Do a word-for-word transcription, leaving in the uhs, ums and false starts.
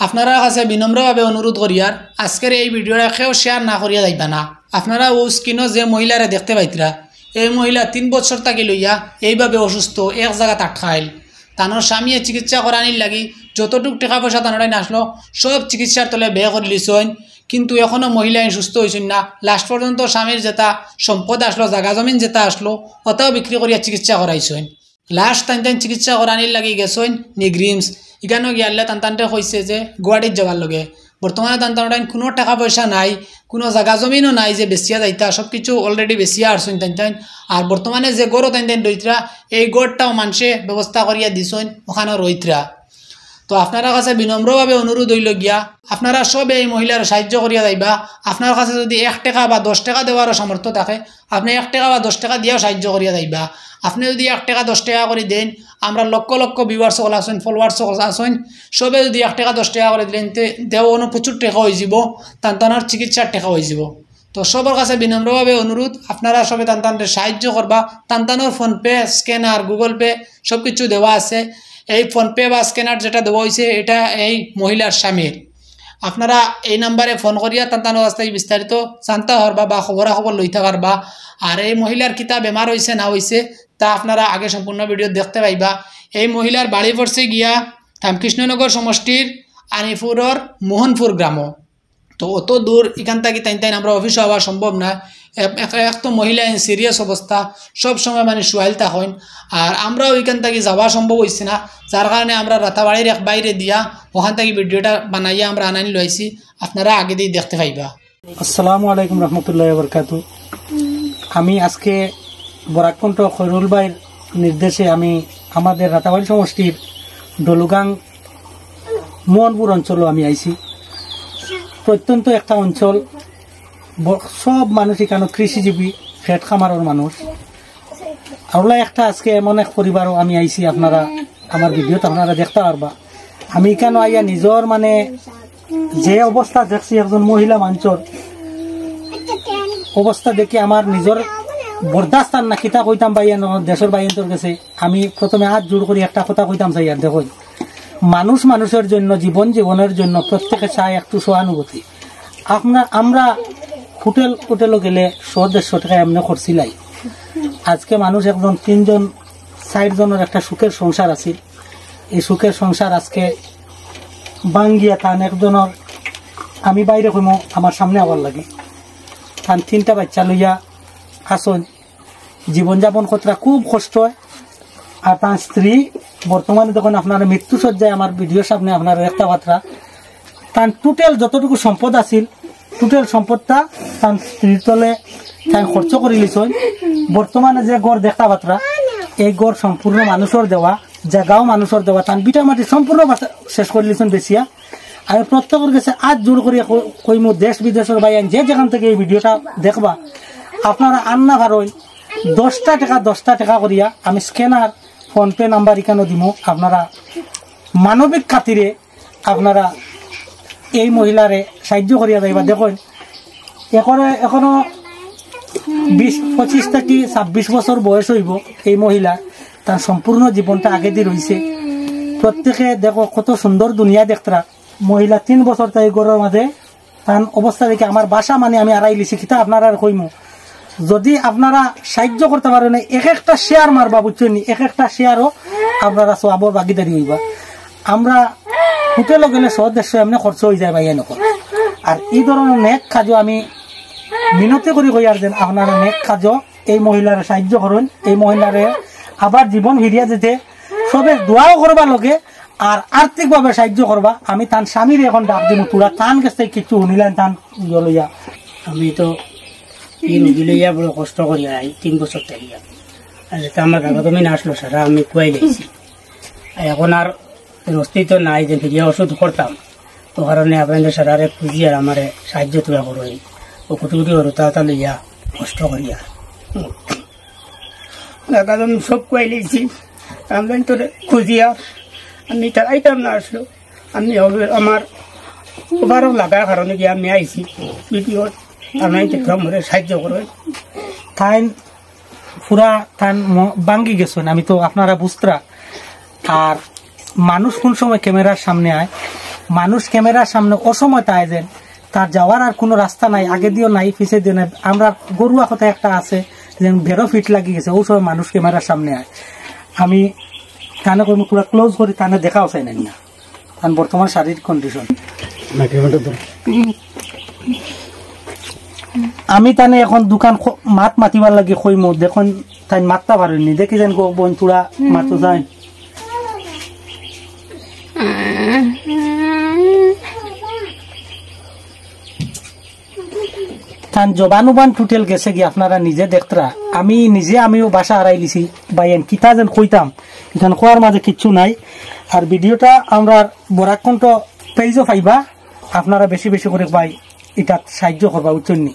আপনারার কাছে বিনম্রভাবে অনুরোধ করিয়ার, আজকের এই ভিডিওটা কেউ শেয়ার না করিয়া যাইবা না। আপনারা অউ স্ক্রিনো যে মহিলারে দেখতে পাইতরা, এই মহিলা তিন বছর থাকি লইয়া এইভাবে অসুস্থ, এক জাগাত আটকাইল। তানর স্বামীয়ে চিকিৎসা করানির লাগি যতটুক টেকা পয়সা তানরাইন আসলো, সব চিকিৎসার তলে ব্যয় করিলিছইন, কিন্তু এখনো মহিলাইন সুস্থ অইছইন না। লাস্ট পর্যন্ত স্বামীর যেটা সম্পদ আসলো, জাগা জমিন যেটা আসলো, ওটাও বিক্রি করিয়া চিকিৎসা করাইছইন। লাস্ট তাইন তাইন চিকিৎসা করানির লাগি গেছইন নিগ্রিমস। ইখানো গিয়ালে তান তানরে কইছে যে গুয়াহাটিত যাওয়ার লগে। বর্তমানে তান তানর তাইন কুনু টেকা পয়সা নাই, কুনু জাগা জমিনও নাই যে বেচিয়া যাইতা, সব কিছু already বেচিয়া আরছইন তাইন তাইন। আর বর্তমানে যে ঘরো তাইন তাইন রইতরা, এই ঘরটাও মানষে ব্যবস্থা করিয়া দিছইন, ওখানো রইতরা। তো আপনারার কাছে বিনম্রভাবে অনুরোধ অইলো গিয়া, আপনারা সবে এই মহিলার সাহায্য করিয়া যাইবা। আপনার কাছে যদি এক টেকা বা দশ টেকা দেওয়ারও সামর্থ্য থাকে, আপনে এক টেকা বা দশ টেকা দিয়াও সাহায্য করিয়া যাইবা। আপনে যদি এক টেকা দশ টেকা করি দেইন, আমরার লক্ষ লক্ষ ভিউয়ার্স অকল আছইন, ফলোয়ার্স অকল আছইন, সবে যদি এক টেকা দশ টেকা করি দিলেন, তে দেও অনো প্রচুর টেকা অইযিবো, তান তানর চিকিৎসার টেকা অইযিবো। তো সবর কাছে বিনম্রভাবে অনুরোধ, আপনারা সবে তান তানরে সাহায্য করবা। তান তানর PhonePe, scanner, Google Pay সব কিছু দেওয়া আছে। এই PhonePe বা scanner যেটা দেওয়া অইছে, এটা এই মহিলার স্বামীর। আপনারা এই নাম্বারে ফোন করিয়া তান তানর কাছ থাকি বিস্তারিত জানতা পারবা বা খবরাখবর লইতা পারবা। আর এই মহিলার কিতা বেমার অইছে না অইছে, তা আপনারা আগে সম্পূর্ণ ভিডিও দেখতে পাইবা। এই মহিলার বাড়ি পড়ছে গিয়া রামকৃষ্ণনগর সমষ্টির আনিপুরর মোহনপুর গ্রামো। তো অত দূর ইখান থাকি তাইন তাইন আমরার অফিসো আওয়া সম্ভব না। এক, এক, এক তো মহিলা in serious অবস্থা, সব সময় মানে শুয়াইল থাকইন, আর আমরাও ইখান থাকি যাওয়া সম্ভব অইছে না, যার কারণে আমরা রাতাবাড়ির এক বাইরে দিয়া ওখান থাকি ভিডিওটা বানাইয়া আমরা আনানি লইছি, আপনারা আগে দিয়া দেখতে পাইবা। আসসালামু আলাইকুম রহমতুল্লাহ বরকাতু। আমি আজকে বরাক কণ্ঠ খৈরুল ভাইর নির্দেশে আমি আমাদের রাতাবাড়ি সমষ্টির ডলুগাং মোহনপুর অঞ্চলো আমি আইছি। প্রত্যন্ত একটা অঞ্চল, ব-, সব মানুষ ইখানো কৃষিজীবী, খেত খামারর মানুষ। আরলা একটা আজকে এমন এক পরিবারও আমি আইছি, আপনারা আমার ভিডিওত আপনারা দেখতা পারবা। আমি ইখানো আইয়া নিজর মানে যে অবস্থা দেখছি একজন মহিলা মানষর অবস্থা দেখি আমার নিজর বরদাস্ত আর না, কিতা কইতাম ভাইয়াইন, দেশর ভাইয়াইন্তর গেছে। আমি প্রথমে আত জোড় করি একটা কথা কইতাম চাই, আর দেখইন, মানুষ মানুষর জন্য, জীবন জীবনর জন্য প্রত্যেকে চায় একটু সহানুভূতি। আপনার, আমরা হোটেল, হোটেলো গেলে শো দেড়শো টেকা এমনে খরচিলাই। আজকে মানুষ একজন, তিনজন, চাইর জনর একটা সুখের সংসার আছিল। এই সুখের সংসার আজকে ভাঙ্গিয়া তান একজনর, আমি বাইরে কইমু, আমার সামনে আবার লাগে, তান তিনটা বাচ্চা লইয়া আছইন। জীবনযাপন করতরা খুব কষ্ট অয়। আর তান স্ত্রী বর্তমানে যখন আপনারা মৃত্যু শয্যায় আমার ভিডিওর সামনে আপনারা দেখতা পারতরা, তান টোটাল যতটুকু সম্পদ আছিল, টোটাল সম্পদটা তান স্ত্রীর তলে তাইন খরচ করিলিছইন। বর্তমানে যে ঘর দেখতা পারতরা, এই ঘর সম্পূর্ণ মানুষর দেওয়া, জাগাও মানুষর দেওয়া, তান ভিটা মাটি সম্পূর্ণ বাসা-, শেষ করিলিছইন বেচিয়া। আমি প্রত্যেকর গেছে আত জোড় করিয়া ক-, কইমু, দেশ বিদেশর ভাইয়াইন যে যেখান থাকি এই ভিডিওটা দেখবা, আপনারা আর না পারইন, দশটা টেকা, দশটা টেকা করিয়া আমি scanner, PhonePe নাম্বার ইখানো দিমু, আপনারা মানবিক খাতিরে আপনারা এই মহিলারে সাহায্য করিয়া যাইবা। দেখইন, এখনো, এখনো বিশ, পঁচিশ থাকি ছাব্বিশ বছর বয়স অইবো এই মহিলা, তার সম্পূর্ণ জীবনটা আগেদি রইছে। প্রত্যেকে দেখো কত সুন্দর দুনিয়া দেখতরা। মহিলা তিন বছর তাই ঘরর মাঝে, তান অবস্থা দেখি আমার ভাষা মানে আমি আড়াইলিছি, কিতা আপনারারে কইমু। যদি আপনারা সাহায্য করতা পারইন, এক একটা শেয়ার মারবা, বুঝছইন নি? এক একটা শেয়ারও আপনারা সওয়াবর ভাগিদারি অইবা। আমরা হোটেলো গেলে শো দেড়শো এমনে খরচ অইযায় ভাইয়াইন অকল। আর ই ধরনর নেক কাজো আমি মিনতি করি কইয়ার যেন আপনারা নেক কাজো এই মহিলারে সাহায্য করইন, এই মহিলারে আবার জীবন ফিরিয়া দিতে সবে দোয়াও করবা লগে, আর আর্থিকভাবে সাহায্য করবা। আমি তান স্বামীরে এখন ডাক দিমু, থুড়া তান গেছ থাকি কিছু হুনিলাইন, তান ইয়ে লইয়া। আমি তো ই রুগী লইয়া বড় কষ্ট করি আই তিন বছর থাকি। আর যেটা আমার জাগা জমিন আসলো সারা আমি খুয়াইলাইছি। আর এখন আর অস্তিত্ব নাই যে ফিরিয়া ওষুধ করতাম। ও কারণে আপনাইনতর সারারে খুঁজি আর আমারে সাহায্য থুড়া করইন। ও কুটি কুটি করো তা তা লইয়া কষ্ট করি আর। জাগা জমিন সব খুয়াইলাইছি। আপনাইনতরে খুঁজি আর আমি তার আইতাম না আসলো। আমি হবে আমার ওভারও লাগার কারণে কি আমি আইছি ভিডিও, আপনাইনতে আমারে সাহায্য করইন। তাইন পুরা তান ম-, ভাঙ্গি গেছইন, আমি তো আপনারা বুঝতরা। আর মানুষ কোন সময় ক্যামেরার সামনে আয়, মানুষ ক্যামেরার সামনে অউ সময় তাই যেন তার যাওয়ার আর কুনু রাস্তা নাই, আগেদিও নাই, পিছেদিও নাই। আমরার ঘরোয়া কথা একটা আছে, যেন বেরো ফিট লাগি গেছে, অউ সময় মানুষ ক্যামেরার সামনে আয়। আমি তানে কইমু থুড়া ক্লোজ করি, তানে দেখাও চাই না। তান বর্তমান শারীরিক কন্ডিশন। আমি তানে এখন দুখান খ-, মাত মাতিবার লাগি কইমু, দেখইন তাইন মাততা পারইন নি, দেখি যেন গো বইন থুড়া মাতো যাইন। তান জবান উবান টুটেল গেছে গি, আপনারা নিজে দেখতরা। আমি নিজে আমিও বাসা হারাইলিছি। ভাইয়াইন কিতা যেন কইতাম, ইখান কওয়ার মাঝে কিচ্ছু নাই। আর ভিডিওটা আমরার বরাক কণ্ঠ পেজও পাইবা, আপনারা বেশি বেশি করি ভাই ইটাত সাহায্য করবা, বুঝছইন নি?